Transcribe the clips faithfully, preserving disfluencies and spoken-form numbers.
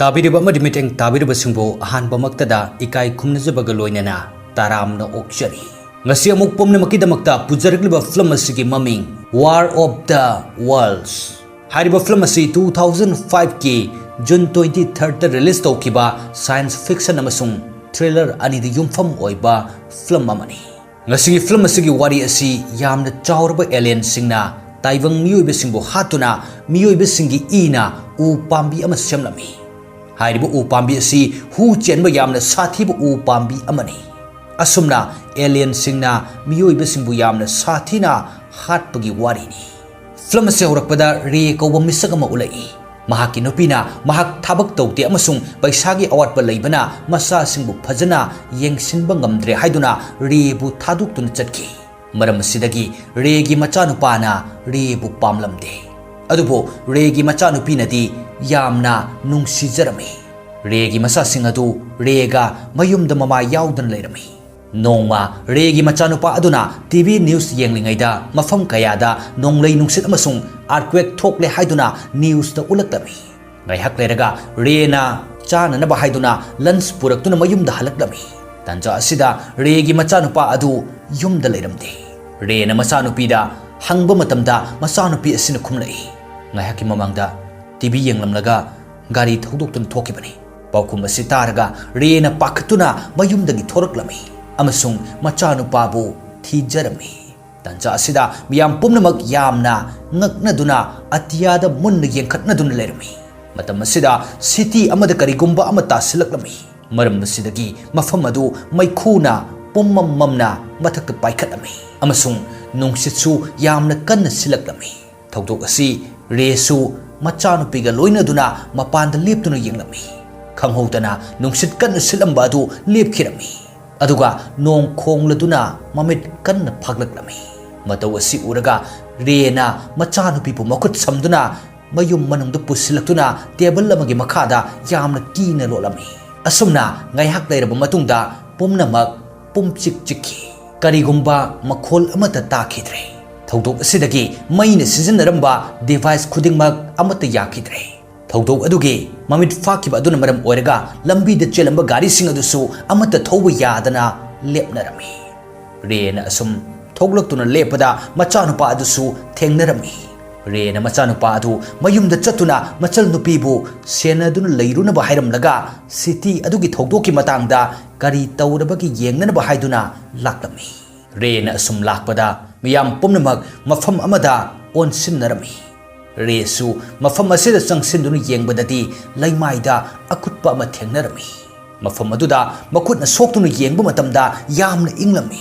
ꯇꯥꯕꯤꯔꯤꯕ ꯑꯃꯗꯤ ꯃꯤꯠꯌꯦꯡ ꯇꯥꯕꯤꯔꯤꯕꯁꯤꯡꯕꯨ ꯑꯍꯥꯟꯕꯃꯛꯇꯗ ꯏꯀꯥꯏ ꯈꯨꯝꯅꯖꯕꯒ ꯂꯣꯏꯅꯅ ꯇꯔꯥꯝꯅ ꯑꯣꯛꯆꯔꯤ꯫ ꯉꯁꯤ ꯑꯃꯨꯛ ꯄꯨꯝꯅꯃꯛꯀꯤꯗꯃꯛꯇ ꯄꯨꯖꯔꯛꯂꯤꯕ ꯐꯤꯂꯝ ꯑꯁꯤꯒꯤ ꯃꯃꯤꯡ War of the Worlds꯫ ꯍꯥꯏꯔꯤꯕ ꯐꯤꯂꯝ ꯑꯁꯤ two thousand five ꯀꯤ June twenty third ꯗ release ꯇꯧꯈꯤꯕ science fiction ꯑꯃꯁꯨꯡ thriller ꯑꯅꯤꯗ ꯌꯨꯝꯐꯝ ꯑꯣꯏꯕ ꯐꯤꯂꯝ ꯑꯃꯅꯤ꯫ ꯉꯁꯤꯒꯤ ꯐꯤꯂꯝ ꯑꯁꯤꯒꯤ ꯋꯥꯔꯤ ꯑꯁꯤ ꯌꯥꯝꯅ ꯆꯥꯎꯔꯕ alienꯁꯤꯡꯅ ꯇꯥꯏꯕꯪ ꯃꯤꯑꯣꯏꯕꯁꯤꯡꯕꯨ ꯍꯥꯠꯇꯨꯅ ꯃꯤꯑꯣꯏꯕꯁꯤꯡꯒꯤ ꯏꯅ ꯎ ꯄꯥꯝꯕꯤ ꯑꯃ ꯁꯦꯝꯂꯝꯃꯤ꯫ ꯍꯥꯏꯔꯤꯕ ꯎ ꯄꯥꯝꯕꯤ ꯑꯁꯤ ꯍꯨ ꯆꯦꯟꯕ ꯌꯥꯝꯅ ꯁꯥꯊꯤꯕ ꯎ ꯄꯥꯝꯕꯤ ꯑꯃꯅꯤ꯫ ꯑꯁꯨꯝꯅ alienꯁꯤꯡꯅ ꯃꯤꯑꯣꯏꯕꯁꯤꯡꯕꯨ ꯌꯥꯝꯅ ꯁꯥꯊꯤꯅ ꯍꯥꯠꯄꯒꯤ ꯋꯥꯔꯤꯅꯤ꯫ ꯐꯤꯂꯝ ꯑꯁꯤ ꯍꯧꯔꯛꯄꯗ ꯔꯦ ꯀꯧꯕ ꯃꯤꯁꯛ ꯑꯃ ꯎꯠꯂꯛꯏ꯫ ꯃꯍꯥꯛꯀꯤ ꯅꯨꯄꯤꯅ ꯃꯍꯥꯛ ꯊꯕꯛ ꯇꯧꯗꯦ ꯑꯃꯁꯨꯡ ꯄꯩꯁꯥꯒꯤ ꯑꯋꯥꯠꯄ ꯂꯩꯕꯅ ꯃꯆꯥꯁꯤꯡꯕꯨ ꯐꯖꯅ ꯌꯦꯡꯁꯤꯟꯕ ꯉꯝꯗ꯭ꯔꯦ ꯍꯥꯏꯗꯨꯅ ꯔꯦꯕꯨ ꯊꯥꯗꯣꯛꯇꯨꯅ ꯆꯠꯈꯤ꯫ ꯃꯔꯝ ꯑꯁꯤꯗꯒꯤ ꯔꯦꯒꯤ ꯃꯆꯥꯅꯨꯄꯥꯅ ꯔꯦꯕꯨ ꯄꯥꯝꯂꯝꯗꯦ꯫ ꯑꯗꯨꯕꯨ ꯔꯦꯒꯤ ꯃꯆꯥꯅꯨꯄꯤꯅꯗꯤ ꯌꯥꯝꯅ ꯅꯨꯡꯁꯤꯖꯔꯝꯃꯤ꯫ ꯔꯦꯒꯤ ꯃꯆꯥꯁꯤꯡ ꯑꯗꯨ ꯔꯦꯒ ꯃꯌꯨꯝꯗ ꯃꯃꯥ ꯌꯥꯎꯗꯅ ꯂꯩꯔꯝꯃꯤ꯫ ꯅꯣꯡꯃ ꯔꯦꯒꯤ ꯃꯆꯥꯅꯨꯄꯥ ꯑꯗꯨꯅ TV news ꯌꯦꯡꯂꯤꯉꯩꯗ ꯃꯐꯝ ꯀꯌꯥꯗ ꯅꯣꯡꯂꯩ ꯅꯨꯡꯁꯤꯠ ꯑꯃꯁꯨꯡ earthquake ꯊꯣꯛꯂꯦ ꯍꯥꯏꯗꯨꯅ newsꯇ ꯎꯠꯂꯛꯂꯝꯃꯤ꯫ ꯉꯥꯏꯍꯥꯛ ꯂꯩꯔꯒ ꯔꯦꯅ ꯆꯥꯅꯅꯕ ꯍꯥꯏꯗꯨꯅ lunch ꯄꯨꯔꯛꯇꯨꯅ ꯃꯌꯨꯝꯗ ꯍꯜꯂꯛꯂꯝꯃꯤ꯫ ꯇꯥꯟꯖꯥ ꯑꯁꯤꯗ ꯔꯦꯒꯤ ꯃꯆꯥꯅꯨꯄꯥ ꯑꯗꯨ ꯌꯨꯝꯗ ꯂꯩꯔꯝꯗꯦ꯫ ꯔꯦꯅ ꯃꯆꯥꯅꯨꯄꯤꯗ ꯍꯪꯕ ꯃꯇꯝꯗ ꯃꯆꯥꯅꯨꯄꯤ ꯑꯁꯤꯅ ꯈꯨꯝꯂꯛꯏ, "ꯉꯥꯏꯍꯥꯛꯀꯤ ꯃꯃꯥꯡꯗ TV ꯌꯦꯡꯂꯝꯂꯒ ꯒꯥꯔꯤ ꯊꯧꯗꯣꯛꯇꯨꯅ ꯊꯣꯛꯈꯤꯕꯅꯤ꯫" ꯄꯥꯎꯈꯨꯝ ꯑꯁꯤ ꯇꯥꯔꯒ ꯔꯦꯅ ꯄꯥꯈꯠꯇꯨꯅ ꯃꯌꯨꯝꯗꯒꯤ ꯊꯣꯔꯛꯂꯝꯃꯤ ꯑꯃꯁꯨꯡ ꯃꯆꯥꯅꯨꯄꯥꯕꯨ ꯊꯤꯖꯔꯝꯃꯤ꯫ ꯇꯥꯟꯖꯥ ꯑꯁꯤꯗ ꯃꯤꯌꯥꯝ ꯄꯨꯝꯅꯃꯛ ꯌꯥꯝꯅ ꯉꯛꯅꯗꯨꯅ ꯑꯇꯤꯌꯥꯗ ꯃꯨꯟꯅ ꯌꯦꯡꯈꯠꯅꯗꯨꯅ ꯂꯩꯔꯝꯃꯤ꯫ ꯃꯇꯝ ꯑꯁꯤꯗ city ꯑꯃꯗ ꯀꯔꯤꯒꯨꯝꯕ ꯑꯃ ꯇꯥꯁꯤꯜꯂꯛꯂꯝꯃꯤ꯫ ꯃꯔꯝ ꯑꯁꯤꯗꯒꯤ ꯃꯐꯝ ꯑꯗꯨ ꯃꯩꯈꯨꯅ ꯄꯨꯝꯃꯝ ꯃꯝꯅ ꯃꯊꯛꯇ ꯄꯥꯏꯈꯠꯂꯝꯃꯤ ꯑꯃꯁꯨꯡ ꯅꯨꯡꯁꯤꯠꯁꯨ ꯌꯥꯝꯅ ꯀꯟꯅ ꯁꯤꯜꯂꯛꯂꯝꯃꯤ꯫ ꯊꯧꯗꯣꯛ ꯑꯁꯤ ꯔꯦꯁꯨ ꯃꯆꯥꯅꯨꯄꯤꯒ ꯂꯣꯏꯅꯗꯨꯅ ꯃꯄꯥꯟꯗ ꯂꯦꯞꯇꯨꯅ ꯌꯦꯡꯂꯝꯃꯤ꯫ ꯈꯪꯍꯧꯗꯅ ꯅꯨꯡꯁꯤꯠ ꯀꯟꯅ ꯁꯤꯠꯂꯝꯕ ꯑꯗꯨ ꯂꯦꯞꯈꯤꯔꯝꯃꯤ꯫ ꯑꯗꯨꯒ ꯅꯣꯡ ꯈꯣꯡꯂꯗꯨꯅ ꯃꯃꯤꯠ ꯀꯟꯅ ꯐꯥꯛꯂꯛꯂꯝꯃꯤ꯫ ꯃꯇꯧ ꯑꯁꯤ ꯎꯔꯒ ꯔꯦꯅ ꯃꯆꯥꯅꯨꯄꯤꯕꯨ ꯃꯈꯨꯠ ꯁꯝꯗꯨꯅ ꯃꯌꯨꯝ ꯃꯅꯨꯡꯗ ꯄꯨꯁꯤꯜꯂꯛꯇꯨꯅ table ꯑꯃꯒꯤ ꯃꯈꯥꯗ ꯌꯥꯝꯅ ꯀꯤꯅ ꯂꯣꯠꯂꯝꯃꯤ꯫ ꯑꯁꯨꯝꯅ ꯉꯥꯏꯍꯥꯛ ꯂꯩꯔꯕ ꯃꯇꯨꯡꯗ ꯄꯨꯝꯅꯃꯛ ꯄꯨꯝꯆꯤꯛ ꯆꯤꯛꯈꯤ꯫ ꯀꯔꯤꯒꯨꯝꯕ ꯃꯈꯣꯜ ꯑꯃꯠꯇ ꯇꯥꯈꯤꯗ꯭ꯔꯦ꯫ ꯊꯧꯗꯣꯛ ꯑꯁꯤꯗꯒꯤ ꯃꯩꯅ ꯁꯤꯖꯤꯟꯅꯔꯝꯕ device ꯈꯨꯗꯤꯡꯃꯛ ꯑꯃꯠꯇ ꯌꯥꯈꯤꯗ꯭ꯔꯦ꯫ ꯊꯧꯗꯣꯛ ꯑꯗꯨꯒꯤ ꯃꯃꯤꯠ ꯐꯥꯈꯤꯕ ꯑꯗꯨꯅ ꯃꯔꯝ ꯑꯣꯏꯔꯒ ꯂꯝꯕꯤꯗ ꯆꯦꯜꯂꯝꯕ ꯒꯥꯔꯤꯁꯤꯡ ꯑꯗꯨꯁꯨ ꯑꯃꯠꯇ ꯊꯧꯕ ꯌꯥꯗꯅ ꯂꯦꯞꯅꯔꯝꯃꯤ꯫ ꯔꯦꯅ ꯑꯁꯨꯝ ꯊꯣꯛꯂꯛꯇꯨꯅ ꯂꯦꯞꯄꯗ ꯃꯆꯥꯅꯨꯄꯥ ꯑꯗꯨꯁꯨ ꯊꯦꯡꯅꯔꯝꯃꯤ꯫ ꯔꯦꯅ ꯃꯆꯥꯅꯨꯄꯥ ꯑꯗꯨ ꯃꯌꯨꯝꯗ ꯆꯠꯇꯨꯅ ꯃꯆꯜ ꯅꯨꯄꯤꯕꯨ ꯁꯦꯟꯅꯗꯨꯅ ꯂꯩꯔꯨꯅꯕ ꯍꯥꯏꯔꯝꯂꯒ ꯁꯤꯇꯤ ꯑꯗꯨꯒꯤ ꯊꯧꯗꯣꯛꯀꯤ ꯃꯇꯥꯡꯗ ꯀꯔꯤ ꯇꯧꯔꯕꯒꯦ ꯌꯦꯡꯅꯅꯕ ꯍꯥꯏꯗꯨꯅ ꯂꯥꯛꯂꯝꯃꯤ꯫ ꯔꯦꯅ ꯑꯁꯨꯝ ꯂꯥꯛꯄꯗ ꯃꯤꯌꯥꯝ ꯄꯨꯝꯅꯃꯛ ꯃꯐꯝ ꯑꯃꯗ ꯑꯣꯟꯁꯤꯟꯅꯔꯝꯃꯤ꯫ ꯔꯦꯁꯨ ꯃꯐꯝ ꯑꯁꯤꯗ ꯆꯪꯁꯤꯟꯗꯨꯅ ꯌꯦꯡꯕꯗꯗꯤ ꯂꯩꯃꯥꯏꯗ ꯑꯀꯨꯠꯄ ꯑꯃ ꯊꯦꯡꯅꯔꯝꯃꯤ꯫ ꯃꯐꯝ ꯑꯗꯨꯗ ꯃꯈꯨꯠꯅ ꯁꯣꯛꯇꯨꯅ ꯌꯦꯡꯕ ꯃꯇꯝꯗ ꯌꯥꯝꯅ ꯏꯪꯂꯝꯃꯤ꯫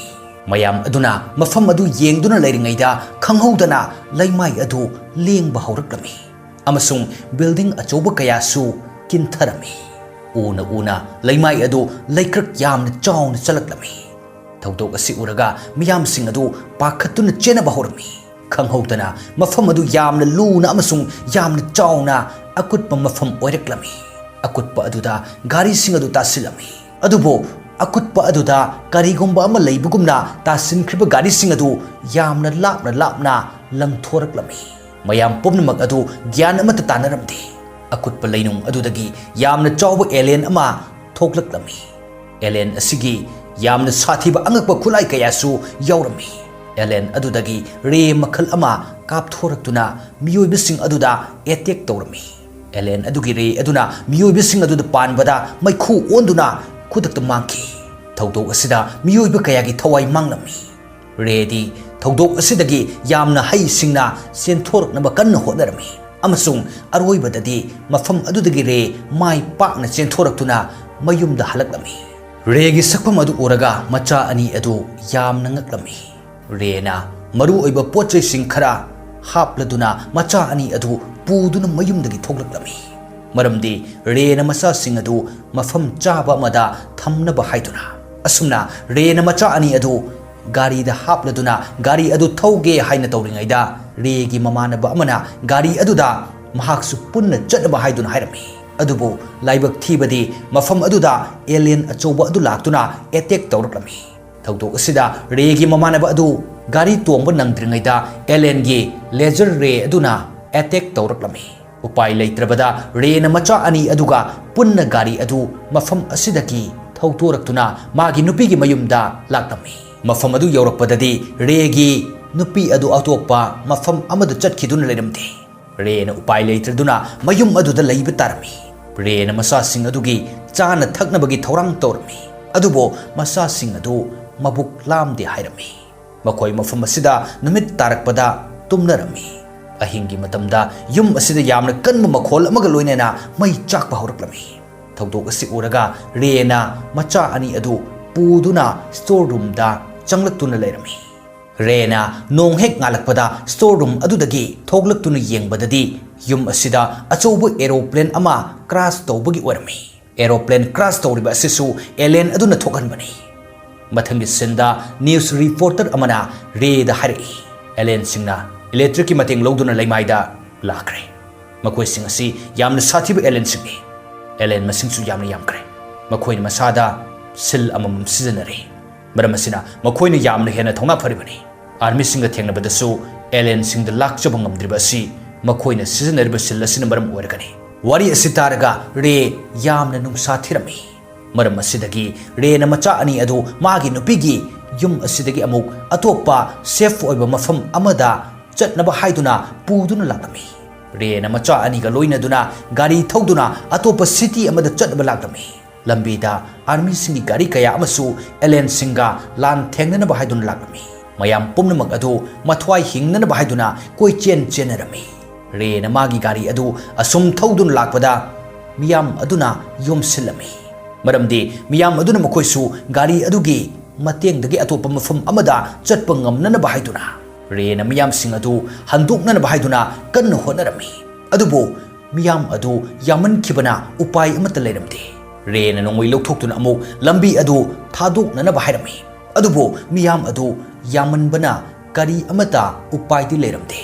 ꯃꯌꯥꯝ ꯑꯗꯨꯅ ꯃꯐꯝ ꯑꯗꯨ ꯌꯦꯡꯗꯨꯅ ꯂꯩꯔꯤꯉꯩꯗ ꯈꯪꯍꯧꯗꯅ ꯂꯩꯃꯥꯏ ꯑꯗꯨ ꯂꯦꯡꯕ ꯍꯧꯔꯛꯂꯝꯃꯤ ꯑꯃꯁꯨꯡ ꯕꯤꯜꯗꯤꯡ ꯑꯆꯧꯕ ꯀꯌꯥꯁꯨ ꯀꯤꯟꯊꯔꯝꯃꯤ꯫ ꯎꯅ ꯎꯅ ꯂꯩꯃꯥꯏ ꯑꯗꯨ ꯂꯩꯀ꯭ꯔꯛ ꯌꯥꯝꯅ ꯆꯥꯎꯅ ꯆꯜꯂꯛꯂꯝꯃꯤ꯫ ꯊꯧꯗꯣꯛ ꯑꯁꯤ ꯎꯔꯒ ꯃꯤꯌꯥꯝꯁꯤꯡ ꯑꯗꯨ ꯄꯥꯈꯠꯇꯨꯅ ꯆꯦꯟꯅꯕ ꯍꯧꯔꯝꯃꯤ꯫ ꯈꯪꯍꯧꯗꯅ ꯃꯐꯝ ꯑꯗꯨ ꯌꯥꯝꯅ ꯂꯨꯅ ꯑꯃꯁꯨꯡ ꯌꯥꯝꯅ ꯆꯥꯎꯅ ꯑꯀꯨꯠꯄ ꯃꯐꯝ ꯑꯣꯏꯔꯛꯂꯝꯃꯤ꯫ ꯑꯀꯨꯠꯄ ꯑꯗꯨꯗ ꯒꯥꯔꯤꯁꯤꯡ ꯑꯗꯨ ꯇꯥꯁꯤꯜꯂꯝꯃꯤ꯫ ꯑꯗꯨꯕꯨ ꯑꯀꯨꯠꯄ ꯑꯗꯨꯗ ꯀꯔꯤꯒꯨꯝꯕ ꯑꯃ ꯂꯩꯕꯒꯨꯝꯅ ꯇꯥꯁꯤꯟꯈ꯭ꯔꯤꯕ ꯒꯥꯔꯤꯁꯤꯡ ꯑꯗꯨ ꯌꯥꯝꯅ ꯂꯥꯞꯅ ꯂꯥꯞꯅ ꯂꯪꯊꯣꯔꯛꯂꯝꯃꯤ꯫ ꯃꯌꯥꯝ ꯄꯨꯝꯅꯃꯛ ꯑꯗꯨ ꯒ꯭ꯌꯥꯟ ꯑꯃꯠꯇ ꯇꯥꯅꯔꯝꯗꯦ꯫ ꯑꯀꯨꯠꯄ ꯂꯩꯅꯨꯡ ꯑꯗꯨꯗꯒꯤ ꯌꯥꯝꯅ ꯆꯥꯎꯕ ꯑꯦꯂꯦꯟ ꯑꯃ ꯊꯣꯛꯂꯛꯂꯝꯃꯤ꯫ ꯑꯦꯂꯦꯟ ꯑꯁꯤꯒꯤ ꯌꯥꯝꯅ ꯁꯥꯊꯤꯕ ꯑꯉꯛꯄ ꯈꯨꯠꯂꯥꯏ ꯀꯌꯥꯁꯨ ꯌꯥꯎꯔꯝꯃꯤ꯫ ꯑꯦꯂꯦꯟ ꯑꯗꯨꯗꯒꯤ ꯔꯦ ꯃꯈꯜ ꯑꯃ ꯀꯥꯞꯊꯣꯔꯛꯇꯨꯅ ꯃꯤꯑꯣꯏꯕꯁꯤꯡ ꯑꯗꯨꯗ ꯑꯦꯇꯦꯛ ꯇꯧꯔꯝꯃꯤ꯫ ꯑꯦꯂꯦꯟ ꯑꯗꯨꯒꯤ ꯔꯦ ꯑꯗꯨꯅ ꯃꯤꯑꯣꯏꯕꯁꯤꯡ ꯑꯗꯨꯗ ꯄꯥꯟꯕꯗ ꯃꯩꯈꯨ ꯑꯣꯟꯗꯨꯅ ꯈꯨꯗꯛꯇ ꯃꯥꯡꯈꯤ꯫ ꯊꯧꯗꯣꯛ ꯑꯁꯤꯗ ꯃꯤꯑꯣꯏꯕ ꯀꯌꯥꯒꯤ ꯊꯋꯥꯏ ꯃꯥꯡꯂꯝꯃꯤ꯫ ꯔꯦꯗꯤ ꯊꯧꯗꯣꯛ ꯑꯁꯤꯗꯒꯤ ꯌꯥꯝꯅ ꯍꯩꯁꯤꯡꯅ ꯆꯦꯟꯊꯣꯔꯛꯅꯕ ꯀꯟꯅ ꯍꯣꯠꯅꯔꯝꯃꯤ ꯑꯃꯁꯨꯡ ꯑꯔꯣꯏꯕꯗꯗꯤ ꯃꯐꯝ ꯑꯗꯨꯗꯒꯤ ꯔꯦ ꯃꯥꯏ ꯄꯥꯛꯅ ꯆꯦꯟꯊꯣꯔꯛꯇꯨꯅ ꯃꯌꯨꯝꯗ ꯍꯜꯂꯛꯂꯝꯃꯤ꯫ ꯔꯦꯒꯤ ꯁꯛꯐꯝ ꯑꯗꯨ ꯎꯔꯒ ꯃꯆꯥ ꯑꯅꯤ ꯑꯗꯨ ꯌꯥꯝꯅ ꯉꯛꯂꯝꯃꯤ꯫ ꯔꯦꯅ ꯃꯔꯨꯑꯣꯏꯕ ꯄꯣꯠ ꯆꯩꯁꯤꯡ ꯈꯔ ꯍꯥꯞꯂꯗꯨꯅ ꯃꯆꯥ ꯑꯅꯤ ꯑꯗꯨ ꯄꯨꯗꯨꯅ ꯃꯌꯨꯝꯗꯒꯤ ꯊꯣꯛꯂꯛꯂꯝꯃꯤ꯫ ꯃꯔꯝꯗꯤ ꯔꯦꯅ ꯃꯆꯥꯁꯤꯡ ꯑꯗꯨ ꯃꯐꯝ ꯆꯥꯕ ꯑꯃꯗ ꯊꯝꯅꯕ ꯍꯥꯏꯗꯨꯅ꯫ ꯑꯁꯨꯝꯅ ꯔꯦꯅ ꯃꯆꯥ ꯑꯅꯤ ꯑꯗꯨ ꯒꯥꯔꯤꯗ ꯍꯥꯞꯂꯗꯨꯅ ꯒꯥꯔꯤ ꯑꯗꯨ ꯊꯧꯒꯦ ꯍꯥꯏꯅ ꯇꯧꯔꯤꯉꯩꯗ ꯔꯦꯒꯤ ꯃꯃꯥꯟꯅꯕ ꯑꯃꯅ ꯒꯥꯔꯤ ꯑꯗꯨꯗ ꯃꯍꯥꯛꯁꯨ ꯄꯨꯟꯅ ꯆꯠꯅꯕ ꯍꯥꯏꯗꯨꯅ ꯍꯥꯏꯔꯝꯃꯤ꯫ ꯑꯗꯨꯕꯨ ꯂꯥꯏꯕꯛ ꯊꯤꯕꯗꯤ ꯃꯐꯝ ꯑꯗꯨꯗ ꯑꯦꯂꯤꯌꯟ ꯑꯆꯧꯕ ꯑꯗꯨ ꯂꯥꯛꯇꯨꯅ ꯑꯦꯇꯦꯛ ꯇꯧꯔꯛꯂꯝꯃꯤ꯫ ꯊꯧꯗꯣꯛ ꯑꯁꯤꯗ ꯔꯦꯒꯤ ꯃꯃꯥꯟꯅꯕ ꯑꯗꯨ ꯒꯥꯔꯤ ꯇꯣꯡꯕ ꯅꯪꯗ꯭ꯔꯤꯉꯩꯗ ꯑꯦꯂꯤꯌꯟꯒꯤ ꯂꯦꯖꯔ ꯔꯦ ꯑꯗꯨꯅ ꯑꯦꯇꯦꯛ ꯇꯧꯔꯛꯂꯝꯃꯤ꯫ ꯎꯄꯥꯏ ꯂꯩꯇ꯭ꯔꯕꯗ ꯔꯦꯅ ꯃꯆꯥ ꯑꯅꯤ ꯑꯗꯨꯒ ꯄꯨꯟꯅ ꯒꯥꯔꯤ ꯑꯗꯨ ꯃꯐꯝ ꯑꯁꯤꯗꯒꯤ ꯊꯧꯗꯣꯔꯛꯇꯨꯅ ꯃꯥꯒꯤ ꯅꯨꯄꯤꯒꯤ ꯃꯌꯨꯝꯗ ꯂꯥꯛꯂꯝꯃꯤ꯫ ꯃꯐꯝ ꯑꯗꯨ ꯌꯧꯔꯛꯄꯗꯗꯤ ꯔꯦꯒꯤ ꯅꯨꯄꯤ ꯑꯗꯨ ꯑꯇꯣꯞꯄ ꯃꯐꯝ ꯑꯃꯗ ꯆꯠꯈꯤꯗꯨꯅ ꯂꯩꯔꯝꯗꯦ꯫ ꯔꯦꯅ ꯎꯄꯥꯏ ꯂꯩꯇ꯭ꯔꯗꯨꯅ ꯃꯌꯨꯝ ꯑꯗꯨꯗ ꯂꯩꯕ ꯇꯥꯔꯝꯃꯤ꯫ ꯔꯦꯅ ꯃꯆꯥꯁꯤꯡ ꯑꯗꯨꯒꯤ ꯆꯥꯅ ꯊꯛꯅꯕꯒꯤ ꯊꯧꯔꯥꯡ ꯇꯧꯔꯝꯃꯤ꯫ ꯑꯗꯨꯕꯨ ꯃꯆꯥꯁꯤꯡ ꯑꯗꯨ ꯃꯕꯨꯛ ꯂꯥꯝꯗꯦ ꯍꯥꯏꯔꯝꯃꯤ꯫ ꯃꯈꯣꯏ ꯃꯐꯝ ꯑꯁꯤꯗ ꯅꯨꯃꯤꯠ ꯇꯥꯔꯛꯄꯗ ꯇꯨꯝꯅꯔꯝꯃꯤ꯫ ꯑꯍꯤꯡꯒꯤ ꯃꯇꯝꯗ ꯌꯨꯝ ꯑꯁꯤꯗ ꯌꯥꯝꯅ ꯀꯟꯕ ꯃꯈꯣꯜ ꯑꯃꯒ ꯂꯣꯏꯅꯅ ꯃꯩ ꯆꯥꯛꯄ ꯍꯧꯔꯛꯂꯝꯃꯤ꯫ ꯊꯧꯗꯣꯛ ꯑꯁꯤ ꯎꯔꯒ ꯔꯦꯅ ꯃꯆꯥ ꯑꯅꯤ ꯑꯗꯨ ꯄꯨꯗꯨꯅ store roomꯗ ꯆꯪꯂꯛꯇꯨꯅ ꯂꯩꯔꯝꯃꯤ꯫ ꯔꯦꯅ ꯅꯣꯡ ꯍꯦꯛ ꯉꯥꯜꯂꯛꯄꯗ store room ꯑꯗꯨꯗꯒꯤ ꯊꯣꯛꯂꯛꯇꯨꯅ ꯌꯦꯡꯕꯗꯗꯤ ꯌꯨꯝ ꯑꯁꯤꯗ ꯑꯆꯧꯕ aeroplane ꯑꯃ crash ꯇꯧꯕꯒꯤ ꯑꯣꯏꯔꯝꯃꯤ꯫ Aeroplane crash ꯇꯧꯔꯤꯕ ꯑꯁꯤꯁꯨ alien ꯑꯗꯨꯅ ꯊꯣꯛꯍꯟꯕꯅꯤ꯫ ꯃꯊꯪꯒꯤ sceneꯗ news reporter ꯑꯃꯅ ꯔꯦꯗ ꯍꯥꯏꯔꯛꯏ, "Alienꯁꯤꯡꯅ electricꯀꯤ ꯃꯇꯦꯡ ꯂꯧꯗꯨꯅ ꯂꯩꯃꯥꯏꯗ ꯂꯥꯛꯈ꯭ꯔꯦ꯫ ꯃꯈꯣꯏꯁꯤꯡ ꯑꯁꯤ ꯌꯥꯝꯅ ꯁꯥꯊꯤꯕ alienꯁꯤꯡꯅꯤ꯫ Alien ꯃꯁꯤꯡꯁꯨ ꯌꯥꯝꯅ ꯌꯥꯝꯈ꯭ꯔꯦ꯫ ꯃꯈꯣꯏꯅ ꯃꯁꯥꯗ ꯁꯤꯜ ꯑꯃꯃꯝ ꯁꯤꯖꯤꯟꯅꯔꯦ꯫ ꯃꯔꯝ ꯑꯁꯤꯅ ꯃꯈꯣꯏꯅ ꯌꯥꯝꯅ ꯍꯦꯟꯅ ꯊꯧꯅꯥ ꯐꯔꯤꯕꯅꯤ꯫ Armyꯁꯤꯡꯒ ꯊꯦꯡꯅꯕꯗꯁꯨ alienꯁꯤꯡꯗ ꯂꯥꯛꯆꯕ ꯉꯝꯗ꯭ꯔꯤꯕ ꯑꯁꯤ ꯃꯈꯣꯏꯅ ꯁꯤꯖꯤꯟꯅꯔꯤꯕ ꯁꯤꯜ ꯑꯁꯤꯅ ꯃꯔꯝ ꯑꯣꯏꯔꯒꯅꯤ꯫" ꯋꯥꯔꯤ ꯑꯁꯤ ꯇꯥꯔꯒ ꯔꯦ ꯌꯥꯝꯅ ꯅꯨꯡꯁꯥ ꯊꯤꯔꯝꯃꯤ꯫ ꯃꯔꯝ ꯑꯁꯤꯗꯒꯤ ꯔꯦꯅ ꯃꯆꯥ ꯑꯅꯤ ꯑꯗꯨ ꯃꯥꯒꯤ ꯅꯨꯄꯤꯒꯤ ꯌꯨꯝ ꯑꯁꯤꯗꯒꯤ ꯑꯃꯨꯛ ꯑꯇꯣꯞꯄ safe ꯑꯣꯏꯕ ꯃꯐꯝ ꯑꯃꯗ ꯆꯠꯅꯕ ꯍꯥꯏꯗꯨꯅ ꯄꯨꯗꯨꯅ ꯂꯥꯛꯂꯝꯃꯤ꯫ ꯔꯦꯅ ꯃꯆꯥ ꯑꯅꯤꯒ ꯂꯣꯏꯅꯗꯨꯅ ꯒꯥꯔꯤ ꯊꯧꯗꯨꯅ ꯑꯇꯣꯞꯄ city ꯑꯃꯗ ꯆꯠꯅꯕ ꯂꯥꯛꯂꯝꯃꯤ꯫ ꯂꯝꯕꯤꯗ armyꯁꯤꯡꯒꯤ ꯒꯥꯔꯤ ꯀꯌꯥ ꯑꯃꯁꯨ alienꯁꯤꯡꯒ ꯂꯥꯟ ꯊꯦꯡꯅꯅꯕ ꯍꯥꯏꯗꯨꯅ ꯂꯥꯛꯂꯝꯃꯤ꯫ ꯃꯌꯥꯝ ꯄꯨꯝꯅꯃꯛ ꯑꯗꯨ ꯃꯊ꯭ꯋꯥꯏ ꯍꯤꯡꯅꯅꯕ ꯍꯥꯏꯗꯨꯅ ꯀꯣꯏꯆꯦꯟ ꯆꯦꯟꯅꯔꯝꯃꯤ꯫ ꯔꯦꯅ ꯃꯥꯒꯤ ꯒꯥꯔꯤ ꯑꯗꯨ ꯑꯁꯨꯝ ꯊꯧꯗꯨꯅ ꯂꯥꯛꯄꯗ ꯃꯤꯌꯥꯝ ꯑꯗꯨꯅ ꯌꯣꯝꯁꯤꯜꯂꯝꯃꯤ꯫ ꯃꯔꯝꯗꯤ ꯃꯤꯌꯥꯝ ꯑꯗꯨꯅ ꯃꯈꯣꯏꯁꯨ ꯒꯥꯔꯤ ꯑꯗꯨꯒꯤ ꯃꯇꯦꯡꯗꯒꯤ ꯑꯇꯣꯞꯄ ꯃꯐꯝ ꯑꯃꯗ ꯆꯠꯄ ꯉꯝꯅꯅꯕ ꯍꯥꯏꯗꯨꯅ ꯔꯦꯅ ꯃꯤꯌꯥꯝꯁꯤꯡ ꯑꯗꯨ ꯍꯟꯗꯣꯛꯅꯅꯕ ꯍꯥꯏꯗꯨꯅ ꯀꯟꯅ ꯍꯣꯠꯅꯔꯝꯃꯤ꯫ ꯑꯗꯨꯕꯨ ꯃꯤꯌꯥꯝ ꯑꯗꯨ ꯌꯥꯝꯃꯟꯈꯤꯕꯅ ꯎꯄꯥꯏ ꯑꯃꯠꯇ ꯂꯩꯔꯝꯗꯦ꯫ ꯔꯦꯅ ꯅꯣꯡꯃꯩ ꯂꯧꯊꯣꯛꯇꯨꯅ ꯑꯃꯨꯛ ꯂꯝꯕꯤ ꯑꯗꯨ ꯊꯥꯗꯣꯛꯅꯅꯕ ꯍꯥꯏꯔꯝꯃꯤ꯫ ꯑꯗꯨꯕꯨ ꯃꯤꯌꯥꯝ ꯑꯗꯨ ꯌꯥꯝꯃꯟꯕꯅ ꯒꯥꯔꯤ ꯑꯃꯠꯇ ꯎꯄꯥꯏꯗꯤ ꯂꯩꯔꯝꯗꯦ꯫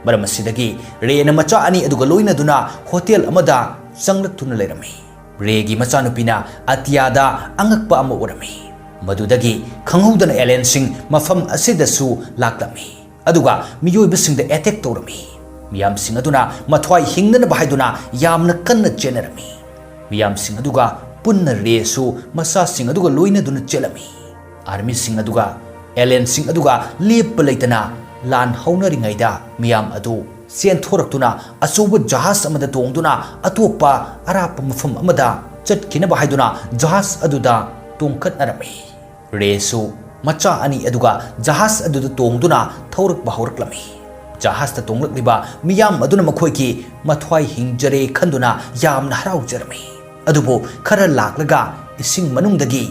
ꯃꯔꯝ ꯑꯁꯤꯗꯒꯤ ꯔꯦꯅ ꯃꯆꯥ ꯑꯅꯤ ꯑꯗꯨꯒ ꯂꯣꯏꯅꯗꯨꯅ hotel ꯑꯃꯗ ꯆꯪꯂꯛꯇꯨꯅ ꯂꯩꯔꯝꯃꯤ꯫ ꯔꯦꯒꯤ ꯃꯆꯥꯅꯨꯄꯤꯅ ꯑꯇꯤꯌꯥꯗ ꯑꯉꯛꯄ ꯑꯃ ꯎꯔꯝꯃꯤ꯫ ꯃꯗꯨꯗꯒꯤ ꯈꯪꯍꯧꯗꯅ alienꯁꯤꯡ ꯃꯐꯝ ꯑꯁꯤꯗꯁꯨ ꯂꯥꯛꯂꯝꯃꯤ꯫ ꯑꯗꯨꯒ ꯃꯤꯑꯣꯏꯕꯁꯤꯡꯗ attack ꯇꯧꯔꯝꯃꯤ꯫ ꯃꯤꯌꯥꯝꯁꯤꯡ ꯑꯗꯨꯅ ꯃꯊ꯭ꯋꯥꯏ ꯍꯤꯡꯅꯅꯕ ꯍꯥꯏꯗꯨꯅ ꯌꯥꯝꯅ ꯀꯟꯅ ꯆꯦꯟꯅꯔꯝꯃꯤ꯫ ꯃꯤꯌꯥꯝꯁꯤꯡ ꯑꯗꯨꯒ ꯄꯨꯟꯅ ꯔꯦꯁꯨ ꯃꯆꯥꯁꯤꯡ ꯑꯗꯨꯒ ꯂꯣꯏꯅꯗꯨꯅ ꯆꯦꯜꯂꯝꯃꯤ꯫ ꯑꯥꯔꯃꯤꯁꯤꯡ ꯑꯗꯨꯒ ꯑꯦꯂꯦꯟꯁꯤꯡ ꯑꯗꯨꯒ ꯂꯦꯞꯄ ꯂꯩꯇꯅ ꯂꯥꯟ ꯍꯧꯅꯔꯤꯉꯩꯗ ꯃꯤꯌꯥꯝ ꯑꯗꯨ ꯆꯦꯟꯊꯣꯔꯛꯇꯨꯅ ꯑꯆꯧꯕ ꯖꯍꯥꯖ ꯑꯃꯗ ꯇꯣꯡꯗꯨꯅ ꯑꯇꯣꯞꯄ ꯑꯔꯥꯞꯄ ꯃꯐꯝ ꯑꯃꯗ ꯆꯠꯈꯤꯅꯕ ꯍꯥꯏꯗꯨꯅ ꯖꯍꯥꯖ ꯑꯗꯨꯗ ꯇꯣꯡꯈꯠꯅꯔꯝꯃꯤ꯫ ꯔꯦꯁꯨ ꯃꯆꯥ ꯑꯅꯤ ꯑꯗꯨꯒ ꯖꯍꯥꯖ ꯑꯗꯨꯗ ꯇꯣꯡꯗꯨꯅ ꯊꯧꯔꯛꯄ ꯍꯧꯔꯛꯂꯝꯃꯤ꯫ ꯖꯍꯥꯖꯇ ꯇꯣꯡꯂꯛꯂꯤꯕ ꯃꯤꯌꯥꯝ ꯑꯗꯨꯅ ꯃꯈꯣꯏꯒꯤ ꯃꯊ꯭ꯋꯥꯏ ꯍꯤꯡꯖꯔꯦ ꯈꯟꯗꯨꯅ ꯌꯥꯝꯅ ꯍꯔꯥꯎꯖꯔꯝꯃꯤ꯫ ꯑꯗꯨꯕꯨ ꯈꯔ ꯂꯥꯛꯂꯒ ꯏꯁꯤꯡ ꯃꯅꯨꯡꯗꯒꯤ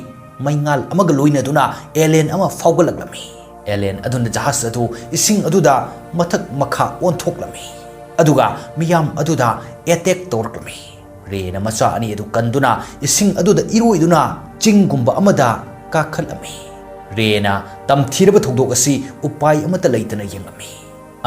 ꯃꯩꯉꯥꯜ ꯑꯃꯒ ꯂꯣꯏꯅꯗꯨꯅ ꯑꯦꯂꯦꯟ ꯑꯃ ꯐꯥꯎꯒꯠꯂꯛꯂꯝꯃꯤ꯫ ꯑꯦꯂꯦꯟ ꯑꯗꯨꯅ ꯖꯍꯥꯖ ꯑꯗꯨ ꯏꯁꯤꯡ ꯑꯗꯨꯗ ꯃꯊꯛ ꯃꯈꯥ ꯑꯣꯟꯊꯣꯛꯂꯝꯃꯤ꯫ ꯑꯗꯨꯒ ꯃꯤꯌꯥꯝ ꯑꯗꯨꯗ ꯑꯦꯇꯦꯛ ꯇꯧꯔꯛꯂꯝꯃꯤ꯫ ꯔꯦꯅ ꯃꯆꯥ ꯑꯅꯤ ꯑꯗꯨ ꯀꯟꯗꯨꯅ ꯏꯁꯤꯡ ꯑꯗꯨꯗ ꯏꯔꯣꯏꯗꯨꯅ ꯆꯤꯡꯒꯨꯝꯕ ꯑꯃꯗ ꯀꯥꯈꯠꯂꯝꯃꯤ꯫ ꯔꯦꯅ ꯇꯝꯊꯤꯔꯕ ꯊꯧꯗꯣꯛ ꯑꯁꯤ ꯎꯄꯥꯏ ꯑꯃꯠꯇ ꯂꯩꯇꯅ ꯌꯦꯡꯂꯝꯃꯤ꯫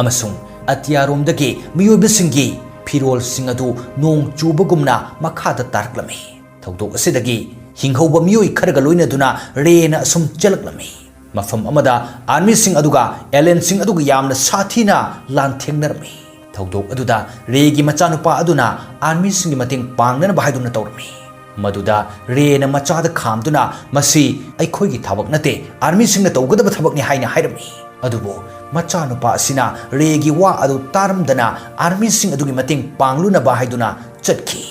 ꯑꯃꯁꯨꯡ ꯑꯇꯤꯌꯥꯔꯣꯝꯗꯒꯤ ꯃꯤꯑꯣꯏꯕꯁꯤꯡꯒꯤ ꯐꯤꯔꯣꯜꯁꯤꯡ ꯑꯗꯨ ꯅꯣꯡ ꯆꯨꯕꯒꯨꯝꯅ ꯃꯈꯥꯗ ꯇꯥꯔꯛꯂꯝꯃꯤ꯫ ꯊꯧꯗꯣꯛ ꯑꯁꯤꯗꯒꯤ ꯍꯤꯡꯍꯧꯕ ꯃꯤꯑꯣꯏ ꯈꯔꯒ ꯂꯣꯏꯅꯗꯨꯅ ꯔꯦꯅ ꯑꯁꯨꯝ ꯆꯦꯜꯂꯛꯂꯝꯃꯤ꯫ ꯃꯐꯝ ꯑꯃꯗ ꯑꯥꯔꯃꯤꯁꯤꯡ ꯑꯗꯨꯒ ꯑꯦꯂꯦꯟꯁꯤꯡ ꯑꯗꯨꯒ ꯌꯥꯝꯅ ꯁꯥꯊꯤꯅ ꯂꯥꯟꯊꯦꯡꯅꯔꯝꯃꯤ꯫ ꯊꯧꯗꯣꯛ ꯑꯗꯨꯗ ꯔꯦꯒꯤ ꯃꯆꯥꯅꯨꯄꯥ ꯑꯗꯨꯅ ꯑꯥꯔꯃꯤꯁꯤꯡꯒꯤ ꯃꯇꯦꯡ ꯄꯥꯡꯅꯅꯕ ꯍꯥꯏꯗꯨꯅ ꯇꯧꯔꯝꯃꯤ꯫ ꯃꯗꯨꯗ ꯔꯦꯅ ꯃꯆꯥꯗ ꯈꯥꯝꯗꯨꯅ, "ꯃꯁꯤ ꯑꯩꯈꯣꯏꯒꯤ ꯊꯕꯛ ꯅꯠꯇꯦ, ꯑꯥꯔꯃꯤꯁꯤꯡꯅ ꯇꯧꯒꯗꯕ ꯊꯕꯛꯅꯤ" ꯍꯥꯏꯅ ꯍꯥꯏꯔꯝꯃꯤ꯫ ꯑꯗꯨꯕꯨ ꯃꯆꯥꯅꯨꯄꯥ ꯑꯁꯤꯅ ꯔꯦꯒꯤ ꯋꯥ ꯑꯗꯨ ꯇꯥꯔꯝꯗꯅ ꯑꯥꯔꯃꯤꯁꯤꯡ ꯑꯗꯨꯒꯤ ꯃꯇꯦꯡ ꯄꯥꯡꯂꯨꯅꯕ ꯍꯥꯏꯗꯨꯅ ꯆꯠꯈꯤ꯫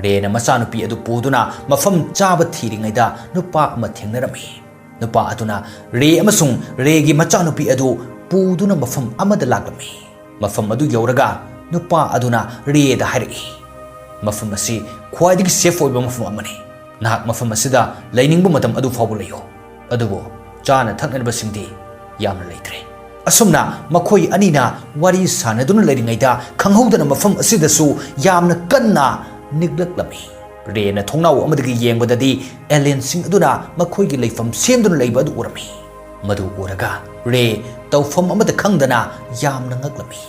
ꯔꯦꯅ ꯃꯆꯥꯅꯨꯄꯤ ꯑꯗꯨ ꯄꯨꯗꯨꯅ ꯃꯐꯝ ꯆꯥꯕ ꯊꯤꯔꯤꯉꯩꯗ ꯅꯨꯄꯥ ꯑꯃ ꯊꯦꯡꯅꯔꯝꯃꯤ꯫ ꯅꯨꯄꯥ ꯑꯗꯨꯅ ꯔꯦ ꯑꯃꯁꯨꯡ ꯔꯦꯒꯤ ꯃꯆꯥꯅꯨꯄꯤ ꯑꯗꯨ ꯄꯨꯗꯨꯅ ꯃꯐꯝ ꯑꯃꯗ ꯂꯥꯛꯂꯝꯃꯤ꯫ ꯃꯐꯝ ꯑꯗꯨ ꯌꯧꯔꯒ ꯅꯨꯄꯥ ꯑꯗꯨꯅ ꯔꯦꯗ ꯍꯥꯏꯔꯛꯏ, "ꯃꯐꯝ ꯑꯁꯤ ꯈ꯭ꯋꯥꯏꯗꯒꯤ ꯁꯦꯐ ꯑꯣꯏꯕ ꯃꯐꯝ ꯑꯃꯅꯤ꯫ ꯅꯍꯥꯛ ꯃꯐꯝ ꯑꯁꯤꯗ ꯂꯩꯅꯤꯡꯕ ꯃꯇꯝ ꯑꯗꯨ ꯐꯥꯎꯕ ꯂꯩꯌꯨ꯫ ꯑꯗꯨꯕꯨ ꯆꯥꯅ ꯊꯛꯅꯅꯕꯁꯤꯡꯗꯤ ꯌꯥꯝꯅ ꯂꯩꯇ꯭ꯔꯦ꯫" ꯑꯁꯨꯝꯅ ꯃꯈꯣꯏ ꯑꯅꯤꯅ ꯋꯥꯔꯤ ꯁꯥꯟꯅꯗꯨꯅ ꯂꯩꯔꯤꯉꯩꯗ ꯈꯪꯍꯧꯗꯅ ꯃꯐꯝ ꯑꯁꯤꯗꯁꯨ ꯌꯥꯝꯅ ꯀꯟꯅ ꯅꯤꯛꯂꯛꯂꯝꯃꯤ꯫ ꯔꯦꯅ ꯊꯣꯡꯅꯥꯎ ꯑꯃꯗꯒꯤ ꯌꯦꯡꯕꯗꯗꯤ ꯑꯦꯂꯦꯟꯁꯤꯡ ꯑꯗꯨꯅ ꯃꯈꯣꯏꯒꯤ ꯂꯩꯐꯝ ꯁꯦꯝꯗꯨꯅ ꯂꯩꯕ ꯑꯗꯨ ꯎꯔꯝꯃꯤ꯫ ꯃꯗꯨ ꯎꯔꯒ ꯔꯦ ꯇꯧꯐꯝ ꯑꯃꯠꯇ ꯈꯪꯗꯅ ꯌꯥꯝꯅ ꯉꯛꯂꯝꯃꯤ꯫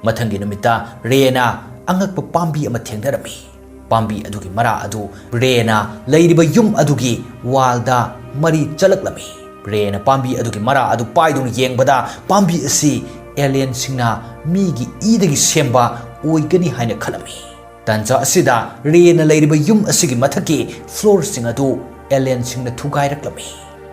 ꯃꯊꯪꯒꯤ ꯅꯨꯃꯤꯠꯇ ꯔꯦꯅ ꯑꯉꯛꯄ ꯄꯥꯝꯕꯤ ꯑꯃ ꯊꯦꯡꯅꯔꯝꯃꯤ꯫ ꯄꯥꯝꯕꯤ ꯑꯗꯨꯒꯤ ꯃꯔꯥ ꯑꯗꯨ ꯔꯦꯅ ꯂꯩꯔꯤꯕ ꯌꯨꯝ ꯑꯗꯨꯒꯤ ꯋꯥꯜꯗ ꯃꯔꯤ ꯆꯠꯂꯛꯂꯝꯃꯤ꯫ ꯔꯦꯅ ꯄꯥꯝꯕꯤ ꯑꯗꯨꯒꯤ ꯃꯔꯥ ꯑꯗꯨ ꯄꯥꯏꯗꯨꯅ ꯌꯦꯡꯕꯗ ꯄꯥꯝꯕꯤ ꯑꯁꯤ ꯑꯦꯂꯤꯌꯟꯁꯤꯡꯅ ꯃꯤꯒꯤ ꯏꯗꯒꯤ ꯁꯦꯝꯕ ꯑꯣꯏꯒꯅꯤ ꯍꯥꯏꯅ ꯈꯜꯂꯝꯃꯤ꯫ ꯇꯥꯟꯖꯥ ꯑꯁꯤꯗ ꯔꯦꯅ ꯂꯩꯔꯤꯕ ꯌꯨꯝ ꯑꯁꯤꯒꯤ ꯃꯊꯛꯀꯤ ꯐ꯭ꯂꯣꯔꯁꯤꯡ ꯑꯗꯨ ꯑꯦꯂꯤꯌꯟꯁꯤꯡꯅ ꯊꯨꯒꯥꯏꯔꯛꯂꯝꯃꯤ꯫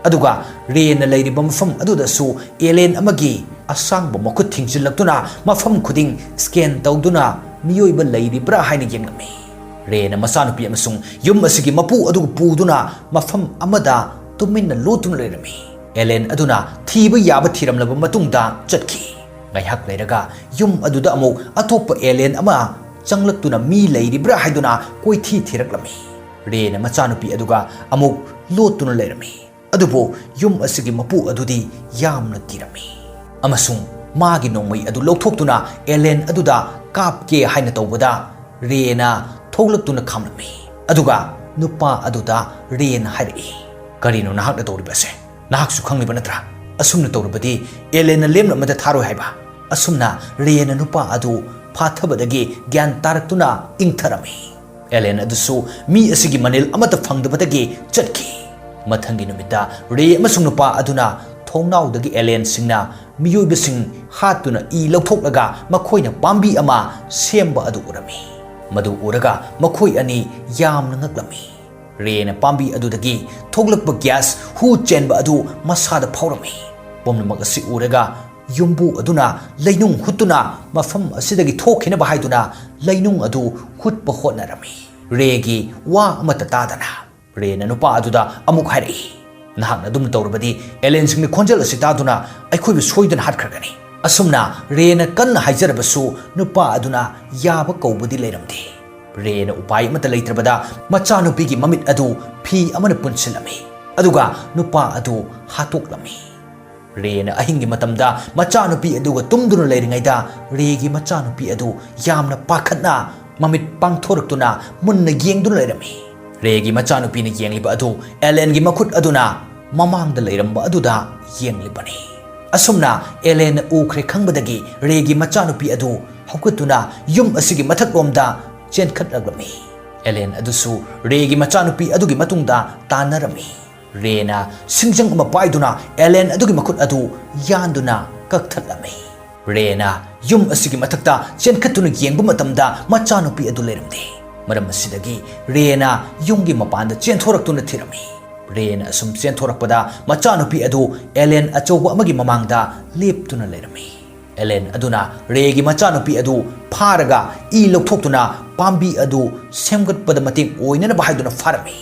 ꯑꯗꯨꯒ ꯔꯦꯅ ꯂꯩꯔꯤꯕ ꯃꯐꯝ ꯑꯗꯨꯗꯁꯨ ꯑꯦꯂꯤꯌꯟ ꯑꯃꯒꯤ ꯑꯁꯥꯡꯕ ꯃꯈꯨꯠ ꯊꯤꯡꯖꯤꯜꯂꯛꯇꯨꯅ ꯃꯐꯝ ꯈꯨꯗꯤꯡ ꯁ꯭ꯀꯦꯟ ꯇꯧꯗꯨꯅ ꯃꯤꯑꯣꯏꯕ ꯂꯩꯔꯤꯕ꯭ꯔꯥ ꯍꯥꯏꯅ ꯌꯦꯡꯂꯝꯃꯤ꯫ ꯔꯦꯅ ꯃꯆꯥꯅꯨꯄꯤ ꯑꯃꯁꯨꯡ ꯌꯨꯝ ꯑꯁꯤꯒꯤ ꯃꯄꯨ ꯑꯗꯨ ꯄꯨꯗꯨꯅ ꯃꯐꯝ ꯑꯃꯗ ꯇꯨꯃꯤꯟꯅ ꯂꯣꯠꯇꯨꯅ ꯂꯩꯔꯝꯃꯤ꯫ ꯑꯦꯂꯤꯌꯟ ꯑꯗꯨꯅ ꯊꯤꯕ ꯌꯥꯕ ꯊꯤꯔꯝꯂꯕ ꯃꯇꯨꯡꯗ ꯆꯠꯈꯤ꯫ ꯉꯥꯏꯍꯥꯛ ꯂꯩꯔꯒ ꯌꯨꯝ ꯑꯗꯨꯗ ꯑꯃꯨꯛ ꯑꯇꯣꯞꯄ ꯑꯦꯂꯤꯌꯟ ꯑꯃ ꯆꯪꯂꯛꯇꯨꯅ ꯃꯤ ꯂꯩꯔꯤꯕ꯭ꯔꯥ ꯍꯥꯏꯗꯨꯅ ꯀꯣꯏꯊꯤ ꯊꯤꯔꯛꯂꯝꯃꯤ꯫ ꯔꯦꯅ ꯃꯆꯥꯅꯨꯄꯤ ꯑꯗꯨꯒ ꯑꯃꯨꯛ ꯂꯣꯠꯇꯨꯅ ꯂꯩꯔꯝꯃꯤ꯫ ꯑꯗꯨꯕꯨ ꯌꯨꯝ ꯑꯁꯤꯒꯤ ꯃꯄꯨ ꯑꯗꯨꯗꯤ ꯌꯥꯝꯅ ꯀꯤꯔꯝꯃꯤ ꯑꯃꯁꯨꯡ ꯃꯥꯒꯤ ꯅꯣꯡꯃꯩ ꯑꯗꯨ ꯂꯧꯊꯣꯛꯇꯨꯅ ꯑꯦꯂꯤꯌꯟ ꯑꯗꯨꯗ ꯀꯥꯞꯀꯦ ꯍꯥꯏꯅ ꯇꯧꯕꯗ ꯔꯦꯅ ꯊꯣꯛꯂꯛꯇꯨꯅ ꯈꯥꯝꯂꯝꯃꯤ꯫ ꯑꯗꯨꯒ ꯅꯨꯄꯥ ꯑꯗꯨꯗ ꯔꯦꯅ ꯍꯥꯏꯔꯛꯏ, "ꯀꯔꯤꯅꯣ ꯅꯍꯥꯛꯅ ꯇꯧꯔꯤꯕꯁꯦ? ꯅꯍꯥꯛꯁꯨ ꯈꯪꯂꯤꯕ ꯅꯠꯇ꯭ꯔꯥ? ꯑꯁꯨꯝꯅ ꯇꯧꯔꯕꯗꯤ ꯑꯦꯂꯤꯌꯟꯅ ꯂꯦꯝꯅ ꯑꯃꯠꯇ ꯊꯥꯔꯣꯏ ꯍꯥꯏꯕ?" ꯑꯁꯨꯝꯅ ꯔꯦꯅ ꯅꯨꯄꯥ ꯑꯗꯨ ꯐꯥꯊꯕꯗꯒꯤ ꯒ꯭ꯌꯥꯟ ꯇꯥꯔꯛꯇꯨꯅ ꯏꯪꯊꯔꯝꯃꯤ꯫ ꯑꯦꯂꯤꯌꯟ ꯑꯗꯨꯁꯨ ꯃꯤ ꯑꯁꯤꯒꯤ ꯃꯅꯤꯜ ꯑꯃꯠꯇ ꯐꯪꯗꯕꯗꯒꯤ ꯆꯠꯈꯤ꯫ ꯃꯊꯪꯒꯤ ꯅꯨꯃꯤꯠꯇ ꯔꯦ ꯑꯃꯁꯨꯡ ꯅꯨꯄꯥ ꯑꯗꯨꯅ ꯊꯣꯡꯅꯥꯎꯗꯒꯤ ꯑꯦꯂꯤꯌꯟꯁꯤꯡꯅ ꯃꯤꯑꯣꯏꯕꯁꯤꯡ ꯍꯥꯠꯇꯨꯅ ꯏ ꯂꯧꯊꯣꯛꯂꯒ ꯃꯈꯣꯏꯅ ꯄꯥꯝꯕꯤ ꯑꯃ ꯁꯦꯝꯕ ꯑꯗꯨ ꯎꯔꯝꯃꯤ꯫ ꯃꯗꯨ ꯎꯔꯒ ꯃꯈꯣꯏ ꯑꯅꯤ ꯌꯥꯝꯅ ꯉꯛꯂꯝꯃꯤ꯫ ꯔꯦꯅ ꯄꯥꯝꯕꯤ ꯑꯗꯨꯗꯒꯤ ꯊꯣꯛꯂꯛꯄ ꯒ꯭ꯌꯥꯁ ꯍꯨ ꯆꯦꯟꯕ ꯑꯗꯨ ꯃꯁꯥꯗ ꯐꯥꯎꯔꯝꯃꯤ꯫ ꯄꯨꯝꯅꯃꯛ ꯑꯁꯤ ꯎꯔꯒ ꯌꯨꯝꯕꯨ ꯑꯗꯨꯅ ꯂꯩꯅꯨꯡ ꯍꯨꯠꯇꯨꯅ ꯃꯐꯝ ꯑꯁꯤꯗꯒꯤ ꯊꯣꯛꯈꯤꯅꯕ ꯍꯥꯏꯗꯨꯅ ꯂꯩꯅꯨꯡ ꯑꯗꯨ ꯍꯨꯠꯄ ꯍꯣꯠꯅꯔꯝꯃꯤ꯫ ꯔꯦꯒꯤ ꯋꯥ ꯑꯃꯠꯇ ꯇꯥꯗꯅ ꯔꯦꯅ ꯅꯨꯄꯥ ꯑꯗꯨꯗ ꯑꯃꯨꯛ ꯍꯥꯏꯔꯛꯏ, "ꯅꯍꯥꯛꯅ ꯑꯗꯨꯝ ꯇꯧꯔꯕꯗꯤ ꯑꯦꯂꯤꯌꯟꯁꯤꯡꯒꯤ ꯈꯣꯟꯖꯦꯜ ꯑꯁꯤ ꯇꯥꯗꯨꯅ ꯑꯩꯈꯣꯏꯕꯨ ꯁꯣꯏꯗꯅ ꯍꯥꯠꯈ꯭ꯔꯒꯅꯤ꯫" ꯑꯁꯨꯝꯅ ꯔꯦꯅ ꯀꯟꯅ ꯍꯥꯏꯖꯔꯕꯁꯨ ꯅꯨꯄꯥ ꯑꯗꯨꯅ ꯌꯥꯕ ꯀꯧꯕꯗꯤ ꯂꯩꯔꯝꯗꯦ꯫ ꯔꯦꯅ ꯎꯄꯥꯏ ꯑꯃꯠꯇ ꯂꯩꯇ꯭ꯔꯕꯗ ꯃꯆꯥꯅꯨꯄꯤꯒꯤ ꯃꯃꯤꯠ ꯑꯗꯨ ꯐꯤ ꯑꯃꯅ ꯄꯨꯟꯁꯤꯜꯂꯝꯃꯤ, ꯑꯗꯨꯒ ꯅꯨꯄꯥ ꯑꯗꯨ ꯍꯥꯠꯇꯣꯛꯂꯝꯃꯤ꯫ ꯔꯦꯅ ꯑꯍꯤꯡꯒꯤ ꯃꯇꯝꯗ ꯃꯆꯥꯅꯨꯄꯤ ꯑꯗꯨꯒ ꯇꯨꯝꯗꯨꯅ ꯂꯩꯔꯤꯉꯩꯗ ꯔꯦꯒꯤ ꯃꯆꯥꯅꯨꯄꯤ ꯑꯗꯨ ꯌꯥꯝꯅ ꯄꯥꯈꯠꯅ ꯃꯃꯤꯠ ꯄꯥꯡꯊꯣꯔꯛꯇꯨꯅ ꯃꯨꯟꯅ ꯌꯦꯡꯗꯨꯅ ꯂꯩꯔꯝꯃꯤ꯫ ꯔꯦꯒꯤ ꯃꯆꯥꯅꯨꯄꯤꯅ ꯌꯦꯡꯂꯤꯕ ꯑꯗꯨ ꯑꯦꯂꯦꯟꯒꯤ ꯃꯈꯨꯠ ꯑꯗꯨꯅ ꯃꯃꯥꯡꯗ ꯂꯩꯔꯝꯕ ꯑꯗꯨꯗ ꯌꯦꯡꯂꯤꯕꯅꯤ꯫ ꯑꯁꯨꯝꯅ ꯑꯦꯂꯦꯟꯅ ꯎꯈ꯭ꯔꯦ ꯈꯪꯕꯗꯒꯤ ꯔꯦꯒꯤ ꯃꯆꯥꯅꯨꯄꯤ ꯑꯗꯨ ꯍꯧꯒꯠꯇꯨꯅ ꯌꯨꯝ ꯑꯁꯤꯒꯤ ꯃꯊꯛꯂꯣꯝꯗ ꯆꯦꯟꯈꯠꯂꯛꯂꯝꯃꯤ꯫ ꯑꯦꯂꯦꯟ ꯑꯗꯨꯁꯨ ꯔꯦꯒꯤ ꯃꯆꯥꯅꯨꯄꯤ ꯑꯗꯨꯒꯤ ꯃꯇꯨꯡꯗ ꯇꯥꯟꯅꯔꯝꯃꯤ꯫ ꯔꯦꯅ ꯁꯤꯡꯖꯪ ꯑꯃ ꯄꯥꯏꯗꯨꯅ ꯑꯦꯂꯦꯟ ꯑꯗꯨꯒꯤ ꯃꯈꯨꯠ ꯑꯗꯨ ꯌꯥꯟꯗꯨꯅ ꯀꯛꯊꯠꯂꯝꯃꯤ꯫ ꯔꯦꯅ ꯌꯨꯝ ꯑꯁꯤꯒꯤ ꯃꯊꯛꯇ ꯆꯦꯟꯈꯠꯇꯨꯅ ꯌꯦꯡꯕ ꯃꯇꯝꯗ ꯃꯆꯥꯅꯨꯄꯤ ꯑꯗꯨ ꯂꯩꯔꯝꯗꯦ꯫ ꯃꯔꯝ ꯑꯁꯤꯗꯒꯤ ꯔꯦꯅ ꯌꯨꯝꯒꯤ ꯃꯄꯥꯟꯗ ꯆꯦꯟꯊꯣꯔꯛꯇꯨꯅ ꯊꯤꯔꯝꯃꯤ꯫ ꯔꯦꯅ ꯑꯁꯨꯝ ꯆꯦꯟꯊꯣꯔꯛꯄꯗ ꯃꯆꯥꯅꯨꯄꯤ ꯑꯗꯨ ꯑꯦꯂꯦꯟ ꯑꯆꯧꯕ ꯑꯃꯒꯤ ꯃꯃꯥꯡꯗ ꯂꯦꯞꯇꯨꯅ ꯂꯩꯔꯝꯃꯤ꯫ ꯑꯦꯂꯦꯟ ꯑꯗꯨꯅ ꯔꯦꯒꯤ ꯃꯆꯥꯅꯨꯄꯤ ꯑꯗꯨ ꯐꯥꯔꯒ ꯏ ꯂꯧꯊꯣꯛꯇꯨꯅ ꯄꯥꯝꯕꯤ ꯑꯗꯨ ꯁꯦꯝꯒꯠꯄꯗ ꯃꯇꯦꯡ ꯑꯣꯏꯅꯅꯕ ꯍꯥꯏꯗꯨꯅ ꯐꯥꯔꯝꯃꯤ꯫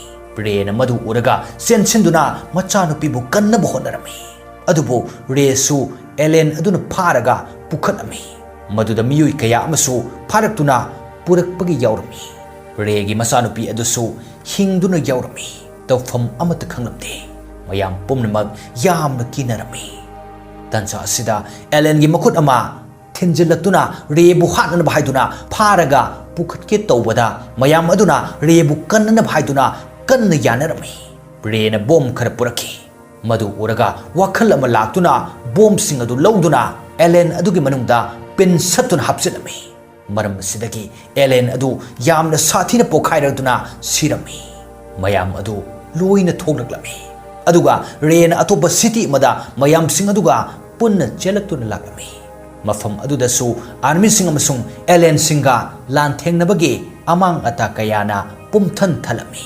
ꯔꯦꯅ ꯃꯗꯨ ꯎꯔꯒ ꯆꯦꯟꯁꯤꯟꯗꯨꯅ ꯃꯆꯥꯅꯨꯄꯤꯕꯨ ꯀꯟꯅꯕ ꯍꯣꯠꯅꯔꯝꯃꯤ꯫ ꯑꯗꯨꯕꯨ ꯔꯦꯁꯨ ꯑꯦꯂꯦꯟ ꯑꯗꯨꯅ ꯐꯥꯔꯒ ꯄꯨꯈꯠꯂꯝꯃꯤ꯫ ꯃꯗꯨꯗ ꯃꯤꯑꯣꯏ ꯀꯌꯥ ꯑꯃꯁꯨ ꯐꯥꯔꯛꯇꯨꯅ ꯄꯨꯔꯛꯄꯒꯤ ꯌꯥꯎꯔꯝꯃꯤ꯫ ꯔꯦꯒꯤ ꯃꯆꯥꯅꯨꯄꯤ ꯑꯗꯨꯁꯨ ꯍꯤꯡꯗꯨꯅ ꯌꯥꯎꯔꯝꯃꯤ꯫ ꯇꯧꯐꯝ ꯑꯃꯠꯇ ꯈꯪꯂꯝꯗꯦ꯫ ꯃꯌꯥꯝ ꯄꯨꯝꯅꯃꯛ ꯌꯥꯝꯅ ꯀꯤꯅꯔꯝꯃꯤ꯫ ꯇꯟꯖꯥ ꯑꯁꯤꯗ ꯑꯦꯂꯦꯟꯒꯤ ꯃꯈꯨꯠ ꯑꯃ ꯊꯤꯟꯖꯤꯜꯂꯛꯇꯨꯅ ꯔꯦꯕꯨ ꯍꯥꯠꯅꯅꯕ ꯍꯥꯏꯗꯨꯅ ꯐꯥꯔꯒ ꯄꯨꯈꯠꯀꯦ ꯇꯧꯕꯗ ꯃꯌꯥꯝ ꯑꯗꯨꯅ ꯔꯦꯕꯨ ꯀꯟꯅꯅꯕ ꯍꯥꯏꯗꯨꯅ ꯀꯟꯅ ꯌꯥꯅꯔꯝꯃꯤ꯫ ꯔꯦꯅ ꯕꯣꯝ ꯈꯔ ꯄꯨꯔꯛꯈꯤ꯫ ꯃꯗꯨ ꯎꯔꯒ ꯋꯥꯈꯜ ꯑꯃ ꯂꯥꯛꯇꯨꯅ ꯕꯣꯝꯁꯤꯡ ꯑꯗꯨ ꯂꯧꯗꯨꯅ ꯑꯦꯂꯦꯟ ꯑꯗꯨꯒꯤ ꯃꯅꯨꯡꯗ ꯄꯤꯟ ꯁꯠꯇꯨꯅ ꯍꯥꯞꯆꯤꯜꯂꯝꯃꯤ꯫ ꯃꯔꯝ ꯑꯁꯤꯗꯒꯤ ꯑꯦꯂꯦꯟ ꯑꯗꯨ ꯌꯥꯝꯅ ꯁꯥꯊꯤꯅ ꯄꯣꯈꯥꯏꯔꯗꯨꯅ ꯁꯤꯔꯝꯃꯤ꯫ ꯃꯌꯥꯝ ꯑꯗꯨ ꯂꯣꯏꯅ ꯊꯣꯛꯂꯛꯂꯝꯃꯤ꯫ ꯑꯗꯨꯒ ꯔꯦꯅ ꯑꯇꯣꯞꯄ ꯁꯤꯇꯤ ꯑꯃꯗ ꯃꯌꯥꯝꯁꯤꯡ ꯑꯗꯨꯒ ꯄꯨꯟꯅ ꯆꯦꯜꯂꯛꯇꯨꯅ ꯂꯥꯛꯂꯝꯃꯤ꯫ ꯃꯐꯝ ꯑꯗꯨꯗꯁꯨ ꯑꯥꯔꯃꯤꯁꯤꯡ ꯑꯃꯁꯨꯡ ꯑꯦꯂꯦꯟꯁꯤꯡꯒ ꯂꯥꯟꯊꯦꯡꯅꯕꯒꯤ ꯑꯃꯥꯡ ꯑꯇꯥ ꯀꯌꯥꯅ ꯄꯨꯝꯊꯟ ꯊꯜꯂꯝꯃꯤ꯫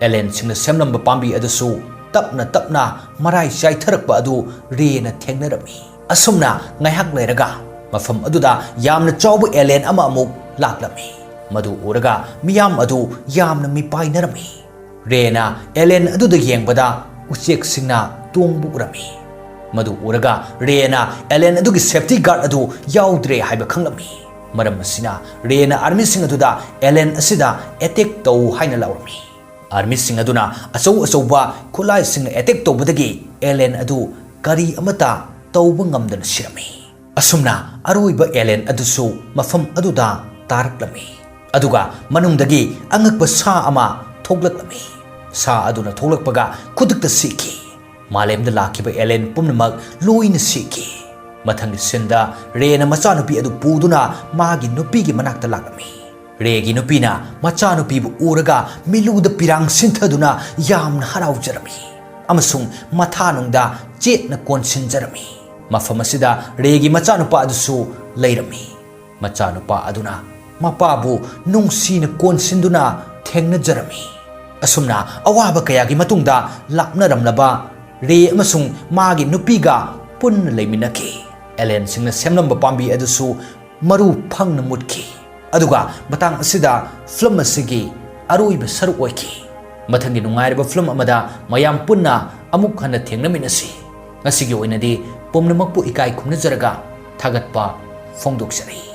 ꯑꯦꯂꯦꯟꯁꯤꯡꯅ ꯁꯦꯝꯂꯝꯕ ꯄꯥꯝꯕꯤ ꯑꯗꯨꯁꯨ ꯇꯞꯅ ꯇꯞꯅ ꯃꯔꯥꯏ ꯆꯥꯏꯊꯔꯛꯄ ꯑꯗꯨ ꯔꯦꯅ ꯊꯦꯡꯅꯔꯝꯃꯤ꯫ ꯑꯁꯨꯝꯅ ꯉꯥꯏꯍꯥꯛ ꯂꯩꯔꯒ ꯃꯐꯝ ꯑꯗꯨꯗ ꯌꯥꯝꯅ ꯆꯥꯎꯕ ꯑꯦꯂꯦꯟ ꯑꯃ ꯑꯃꯨꯛ ꯂꯥꯛꯂꯝꯃꯤ꯫ ꯃꯗꯨ ꯎꯔꯒ ꯃꯤꯌꯥꯝ ꯑꯗꯨ ꯌꯥꯝꯅ ꯃꯤꯄꯥꯏꯅꯔꯝꯃꯤ꯫ ꯔꯦꯅ ꯑꯦꯂꯦꯟ ꯑꯗꯨꯗ ꯌꯦꯡꯕꯗ ꯎꯆꯦꯛꯁꯤꯡꯅ ꯇꯣꯡꯕ ꯎꯔꯝꯃꯤ꯫ ꯃꯗꯨ ꯎꯔꯒ ꯔꯦꯅ ꯑꯦꯂꯦꯟ ꯑꯗꯨꯒꯤ ꯁꯦꯐꯇꯤ ꯒꯥꯔꯗ ꯑꯗꯨ ꯌꯥꯎꯗ꯭ꯔꯦ ꯍꯥꯏꯕ ꯈꯪꯂꯝꯃꯤ꯫ ꯃꯔꯝ ꯑꯁꯤꯅ ꯔꯦꯅ ꯑꯥꯔꯃꯤꯁꯤꯡ ꯑꯗꯨꯗ ꯑꯦꯂꯦꯟ ꯑꯁꯤꯗ ꯑꯦꯇꯦꯛ ꯇꯧ ꯍꯥꯏꯅ ꯂꯥꯎꯔꯝꯃꯤ꯫ ꯑꯥꯔꯃꯤꯁꯤꯡ ꯑꯗꯨꯅ ꯑꯆꯧ ꯑꯆꯧꯕ ꯈꯨꯠꯂꯥꯏꯁꯤꯡꯅ ꯑꯦꯇꯦꯛ ꯇꯧꯕꯗꯒꯤ ꯑꯦꯂꯦꯟ ꯑꯗꯨ ꯀꯔꯤ ꯑꯃꯠꯇ ꯇꯧꯕ ꯉꯝꯗꯅ ꯁꯤꯔꯝꯃꯤ꯫ ꯑꯁꯨꯝꯅ ꯑꯔꯣꯏꯕ ꯑꯦꯂꯦꯟ ꯑꯗꯨꯁꯨ ꯃꯐꯝ ꯑꯗꯨꯗ ꯇꯥꯔꯛꯂꯝꯃꯤ꯫ ꯑꯗꯨꯒ ꯃꯅꯨꯡꯗꯒꯤ ꯑꯉꯛꯄ ꯁꯥ ꯑꯃ ꯊꯣꯛꯂꯛꯂꯝꯃꯤ꯫ ꯁꯥ ꯑꯗꯨꯅ ꯊꯣꯛꯂꯛꯄꯒ ꯈꯨꯗꯛꯇ ꯁꯤꯈꯤ꯫ ꯃꯥꯂꯦꯝꯗ ꯂꯥꯛꯈꯤꯕ ꯑꯦꯂꯦꯟ ꯄꯨꯝꯅꯃꯛ ꯂꯣꯏꯅ ꯁꯤꯈꯤ꯫ ꯃꯊꯪꯒꯤ ꯁꯤꯟꯗ ꯔꯦꯅ ꯃꯆꯥꯅꯨꯄꯤ ꯑꯗꯨ ꯄꯨꯗꯨꯅ ꯃꯥꯒꯤ ꯅꯨꯄꯤꯒꯤ ꯃꯅꯥꯛꯇ ꯂꯥꯛꯂꯝꯃꯤ꯫ ꯔꯦꯒꯤ ꯅꯨꯄꯤꯅ ꯃꯆꯥꯅꯨꯄꯤꯕꯨ ꯎꯔꯒ ꯃꯤꯂꯨꯗ ꯄꯤꯔꯥꯡ ꯁꯤꯟꯊꯗꯨꯅ ꯌꯥꯝꯅ ꯍꯔꯥꯎꯖꯔꯝꯃꯤ ꯑꯃꯁꯨꯡ ꯃꯊꯥꯅꯨꯡꯗ ꯆꯦꯠꯅ ꯀꯣꯟꯁꯤꯟꯖꯔꯝꯃꯤ꯫ ꯃꯐꯝ ꯑꯁꯤꯗ ꯔꯦꯒꯤ ꯃꯆꯥꯅꯨꯄꯥ ꯑꯗꯨꯁꯨ ꯂꯩꯔꯝꯃꯤ꯫ ꯃꯆꯥꯅꯨꯄꯥ ꯑꯗꯨꯅ ꯃꯄꯥꯕꯨ ꯅꯨꯡꯁꯤꯅ ꯀꯣꯟꯁꯤꯟꯗꯨꯅ ꯊꯦꯡꯅꯖꯔꯝꯃꯤ꯫ ꯑꯁꯨꯝꯅ ꯑꯋꯥꯕ ꯀꯌꯥꯒꯤ ꯃꯇꯨꯡꯗ ꯂꯥꯞꯅꯔꯝꯂꯕ ꯔꯦ ꯑꯃꯁꯨꯡ ꯃꯥꯒꯤ ꯅꯨꯄꯤꯒ ꯄꯨꯟꯅ ꯂꯩꯃꯤꯟꯅꯈꯤ꯫ ꯑꯦꯂꯦꯟꯁꯤꯡꯅ ꯁꯦꯝꯂꯝꯕ ꯄꯥꯝꯕꯤ ꯑꯗꯨꯁꯨ ꯃꯔꯨ ꯐꯪꯅ ꯃꯨꯠꯈꯤ꯫ ꯑꯗꯨꯒ ꯃꯇꯥꯡ ꯑꯁꯤꯗ ꯐꯤꯂꯝ ꯑꯁꯤꯒꯤ ꯑꯔꯣꯏꯕ ꯁꯔꯨꯛ ꯑꯣꯏꯈꯤ꯫ ꯃꯊꯪꯒꯤ ꯅꯨꯡꯉꯥꯏꯔꯕ ꯐꯤꯂꯝ ꯑꯃꯗ ꯃꯌꯥꯝ ꯄꯨꯟꯅ ꯑꯃꯨꯛ ꯍꯟꯅ ꯊꯦꯡꯅꯃꯤꯟꯅꯁꯤ꯫ ꯉꯁꯤꯒꯤ ꯑꯣꯏꯅꯗꯤ ꯄꯨꯝꯅꯃꯛꯄꯨ ꯏꯀꯥꯏ ꯈꯨꯝꯅꯖꯔꯒ ꯊꯥꯒꯠꯄ ꯐꯣꯡꯗꯣꯛꯆꯔꯤ꯫